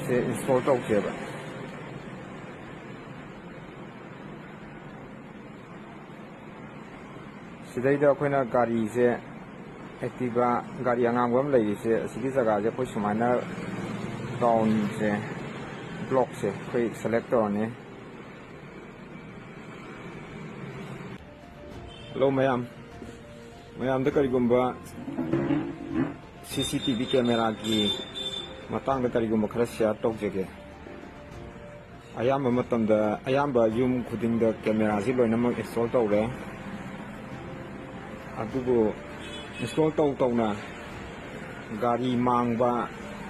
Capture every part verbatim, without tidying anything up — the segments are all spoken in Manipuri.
ꯁꯦ ꯏꯟꯁꯇꯣꯜ ꯇꯧꯁꯦꯕ꯫ ꯁꯤꯗꯩꯗ ꯑꯩꯈꯣꯏꯅ ꯒꯥꯔꯤꯁꯦ, ꯑꯦꯛꯇꯤꯚꯥ ꯒꯥꯔꯤ ꯑꯉꯥꯡꯕ ꯑꯃ ꯂꯩꯔꯤꯁꯦ, ꯑꯁꯤꯒꯤ ꯖꯒꯥꯁꯦ ꯑꯩꯈꯣꯏ ꯁꯨꯃꯥꯏꯅ ꯔꯥꯎꯟꯁꯦ, ꯕ꯭ꯂꯣꯛꯁꯦ ꯑꯩꯈꯣꯏ ꯁꯦꯂꯦꯛ ꯇꯧꯔꯅꯤ꯫ ꯍꯜꯂꯣ ꯃꯌꯥꯝ, ꯃꯌꯥꯝꯗ ꯀꯔꯤꯒꯨꯝꯕ ꯁꯤ ꯁꯤ ꯇꯤ ꯚꯤ ꯀꯦꯃꯦꯔꯥꯒꯤ ꯃꯇꯥꯡꯗ ꯀꯔꯤꯒꯨꯝꯕ ꯈꯔ ꯁꯤꯌꯥꯔ ꯇꯧꯖꯒꯦ꯫ ꯑꯌꯥꯝꯕ ꯃꯇꯝꯗ, ꯑꯌꯥꯝꯕ ꯌꯨꯝ ꯈꯨꯗꯤꯡꯗ ꯀꯦꯃꯦꯔꯥꯁꯤ ꯂꯣꯏꯅꯃꯛ ꯏꯟꯁꯇꯣꯜ ꯇꯧꯔꯦ꯫ ꯑꯗꯨꯕꯨ ꯏꯟꯁꯇꯣꯜ ꯇꯧ ꯇꯧꯅ ꯒꯥꯔꯤ ꯃꯥꯡꯕ,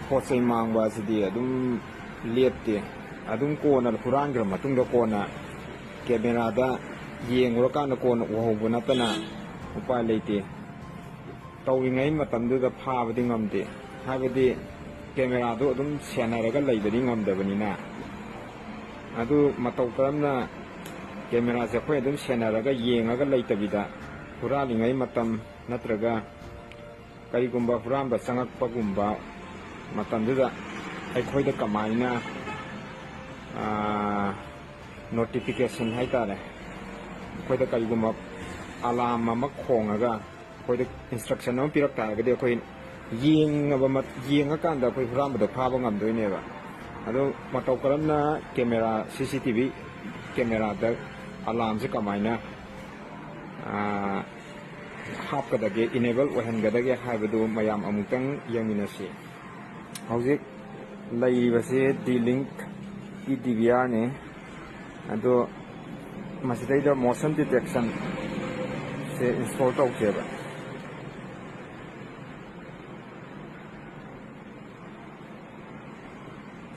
ꯄꯣꯠ ꯆꯩ ꯃꯥꯡꯕ ꯑꯁꯤꯗꯤ ꯑꯗꯨꯝ ꯂꯦꯞꯇꯦ꯫ ꯑꯗꯨꯝ ꯀꯣꯟꯅ ꯍꯨꯔꯥꯟꯈ꯭ꯔ ꯃꯇꯨꯡꯗ ꯀꯣꯟꯅ ꯀꯦꯃꯦꯔꯥꯗ ꯌꯦꯡꯉꯨꯔꯀꯥꯟꯗ ꯀꯣꯟꯅ ꯎꯍꯧꯕ ꯅꯠꯇꯅ ꯎꯄꯥꯏ ꯂꯩꯇꯦ꯫ ꯇꯧꯔꯤꯉꯩ ꯃꯇꯝꯗꯨꯗ ꯐꯥꯕꯗꯤ ꯉꯝꯗꯦ, ꯍꯥꯏꯕꯗꯤ ꯀꯦꯃꯦꯔꯥꯗꯣ ꯑꯗꯨꯝ ꯁꯦꯟꯅꯔꯒ ꯂꯩꯕꯗꯤ ꯉꯝꯗꯕꯅꯤꯅ꯫ ꯑꯗꯨ ꯃꯇꯧ ꯀꯔꯝꯅ ꯀꯦꯃꯦꯔꯥꯁꯦ ꯑꯩꯈꯣꯏ ꯑꯗꯨꯝ ꯁꯦꯟꯅꯔꯒ ꯌꯦꯡꯉꯒ ꯂꯩꯇꯕꯤꯗ ꯍꯨꯔꯥꯜꯂꯤꯉꯩ ꯃꯇꯝ ꯅꯠꯇ꯭ꯔꯒ ꯀꯔꯤꯒꯨꯝꯕ ꯍꯨꯔꯥꯟꯕ ꯆꯪꯉꯛꯄꯒꯨꯝꯕ ꯃꯇꯝꯗꯨꯗ ꯑꯩꯈꯣꯏꯗ ꯀꯃꯥꯏꯅ, ꯑꯥ, ꯅꯣꯇꯤꯐꯤꯀꯦꯁꯟ ꯍꯥꯏꯇꯥꯔꯦ, ꯑꯩꯈꯣꯏꯗ ꯀꯔꯤꯒꯨꯝꯕ ꯑꯂꯥꯝ ꯑꯃ ꯈꯣꯡꯉꯒ ꯑꯩꯈꯣꯏꯗ ꯏꯟꯁꯇ꯭ꯔꯛꯁꯟ ꯑꯃ ꯄꯤꯔꯛ ꯇꯥꯔꯒꯗꯤ ꯑꯩꯈꯣꯏ ꯌꯦꯡꯉꯕ ꯃꯠ-, ꯌꯦꯡꯉꯀꯥꯟꯗ ꯑꯩꯈꯣꯏ ꯍꯨꯔꯥꯟꯕꯗꯣ ꯐꯥꯕ ꯉꯝꯗꯣꯏꯅꯦꯕ꯫ ꯑꯗꯣ ꯃꯇꯧ ꯀꯔꯝꯅ ꯀꯦꯃꯦꯔꯥ, ꯁꯤ ꯁꯤ ꯇꯤ ꯚꯤ ꯀꯦꯃꯦꯔꯥꯗ ꯑꯂꯥꯝꯁꯦ ꯀꯃꯥꯏꯅ, ꯑꯥ, ꯍꯥꯞꯀꯗꯒꯦ, ꯏꯅꯦꯕꯜ ꯑꯣꯏꯍꯟꯒꯗꯒꯦ ꯍꯥꯏꯕꯗꯨ ꯃꯌꯥꯝ ꯑꯃꯨꯛꯇꯪ ꯌꯦꯡꯃꯤꯟꯅꯁꯤ꯫ ꯍꯧꯖꯤꯛ ꯂꯩꯔꯤꯕꯁꯤ ꯗꯤ ꯂꯤꯡꯛꯀꯤ ꯗꯤ ꯚꯤ ꯑꯥꯔꯅꯤ꯫ ꯑꯗꯣ ꯃꯁꯤꯗꯩꯗ ꯃꯣꯁꯟ ꯗꯤꯇꯦꯛꯁꯟꯁꯦ ꯏꯟꯁꯇꯣꯜ ꯇꯧꯁꯦꯕ꯫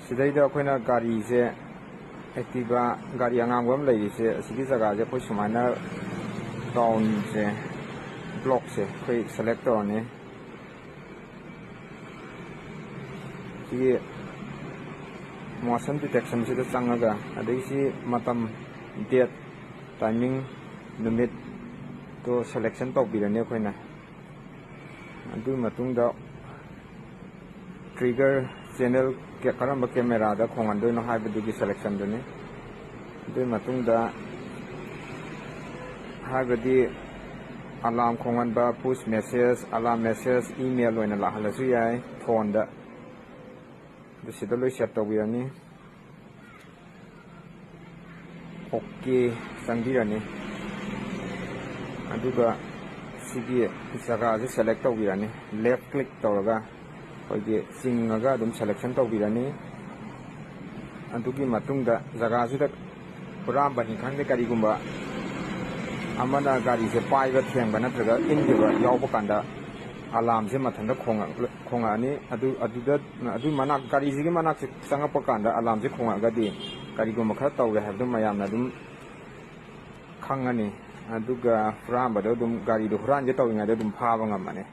ꯁꯤꯗꯩꯗ ꯑꯩꯈꯣꯏꯅ ꯒꯥꯔꯤꯁꯦ, ꯑꯦꯛꯇꯤꯚꯥ ꯒꯥꯔꯤ ꯑꯉꯥꯡꯕ ꯑꯃ ꯂꯩꯔꯤꯁꯦ, ꯑꯁꯤꯒꯤ ꯖꯒꯥꯁꯦ ꯑꯩꯈꯣꯏ ꯁꯨꯃꯥꯏꯅ ꯔꯥꯎꯟꯁꯦ, ꯕ꯭ꯂꯣꯛꯁꯦ ꯑꯩꯈꯣꯏ ꯁꯦꯂꯦꯛ ꯇꯧꯔꯅꯤ꯫ ꯁꯤꯒꯤ ꯃꯣꯁꯟ ꯗꯤꯇꯦꯛꯁꯟꯁꯤꯗ ꯆꯪꯉꯒ, ꯑꯗꯩ ꯁꯤ ꯃꯇꯝ, ꯗꯦꯠ, ꯇꯥꯏꯃꯤꯡ, ꯅꯨꯃꯤꯠꯇꯣ ꯁꯦꯂꯦꯛꯁꯟ ꯇꯧꯕꯤꯔꯅꯤ ꯑꯩꯈꯣꯏꯅ꯫ ꯑꯗꯨꯒꯤ ꯃꯇꯨꯡꯗ Trigger channel ꯀ-, ꯀꯔꯝꯕ camera ꯗ ꯈꯣꯡꯍꯟꯗꯣꯏꯅꯣ ꯍꯥꯏꯕꯗꯨꯒꯤ selection ꯗꯨꯅꯤ꯫ ꯑꯗꯨꯒꯤ ꯃꯇꯨꯡꯗ ꯍꯥꯏꯕꯗꯤ alarm ꯈꯣꯡꯍꯟꯕ, push message, alarm message, email ꯑꯣꯏꯅ ꯂꯥꯛꯍꯜꯂꯁꯨ ꯌꯥꯏ phone ꯗ꯫ ꯑꯗꯨ ꯁꯤꯗ ꯂꯣꯏ set ꯇꯧꯕꯤꯔꯅꯤ꯫ OK ꯆꯪꯕꯤꯔꯅꯤ꯫ ꯑꯗꯨꯒ ꯁꯤꯒꯤ ꯖꯒꯥꯁꯦ select ꯇꯧꯕꯤꯔꯅꯤ꯫ Left click ꯇꯧꯔꯒ ꯑꯩꯈꯣꯏꯒꯤ ꯆꯤꯡꯉꯒ ꯑꯗꯨꯝ selection ꯇꯧꯕꯤꯔꯅꯤ꯫ ꯑꯗꯨꯒꯤ ꯃꯇꯨꯡꯗ ꯖꯒꯥꯁꯤꯗ ꯍꯨꯔꯥꯟꯕꯅꯤ ꯈꯪꯗꯦ, ꯀꯔꯤꯒꯨꯝꯕ ꯑꯃꯅ ꯒꯥꯔꯤꯁꯦ ꯄꯥꯏꯕ ꯊꯦꯡꯕ ꯅꯠꯇ꯭ꯔꯒ ꯏꯟꯈꯤꯕ ꯌꯥꯎꯕ ꯀꯥꯟꯗ alarm ꯁꯦ ꯃꯊꯟꯇ ꯈꯣꯡꯉꯛ-, ꯈꯣꯡꯉꯛꯑꯅꯤ꯫ ꯑꯗꯨ, ꯑꯗꯨꯗ, ꯑꯗꯨ ꯃꯅꯥꯛ, ꯒꯥꯔꯤꯁꯤꯒꯤ ꯃꯅꯥꯛꯁꯦ ꯆꯪꯉꯛꯄ ꯀꯥꯟꯗ alarm ꯁꯦ ꯈꯣꯡꯉꯛꯑꯒꯗꯤ ꯀꯔꯤꯒꯨꯝꯕ ꯈꯔ ꯇꯧꯔꯦ ꯍꯥꯏꯕꯗꯨ ꯃꯌꯥꯝꯅ ꯑꯗꯨꯝ ꯈꯪꯉꯅꯤ꯫ ꯑꯗꯨꯒ ꯍꯨꯔꯥꯟꯕꯗꯣ ꯑꯗꯨꯝ, ꯒꯥꯔꯤꯗꯣ ꯍꯨꯔꯥꯟꯒꯦ ꯇꯧꯔꯤꯉꯩꯗ ꯑꯗꯨꯝ ꯐꯥꯕ ꯉꯝꯃꯅꯤ꯫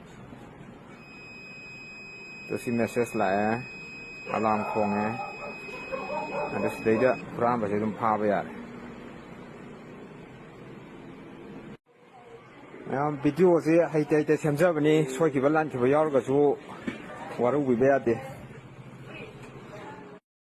ꯑꯗꯣ ꯁꯤ message ꯂꯥꯛꯑꯦ, alarm ꯈꯣꯡꯉꯦ꯫ ꯑꯗꯣ ꯁꯤꯗꯩꯗ ꯍꯨꯔꯥꯟꯕꯁꯦ ꯑꯗꯨꯝ ꯐꯥꯕ ꯌꯥꯔꯦ꯫ ꯃꯌꯥꯝ, video ꯁꯦ ꯍꯩꯇ ꯍꯩꯇ ꯁꯦꯝꯖꯕꯅꯤ, ꯁꯣꯏꯈꯤꯕ ꯂꯥꯟꯈꯤꯕ ꯌꯥꯎꯔꯒꯁꯨ ꯋꯥꯔꯧꯕꯤꯕ ꯌꯥꯗꯦ꯫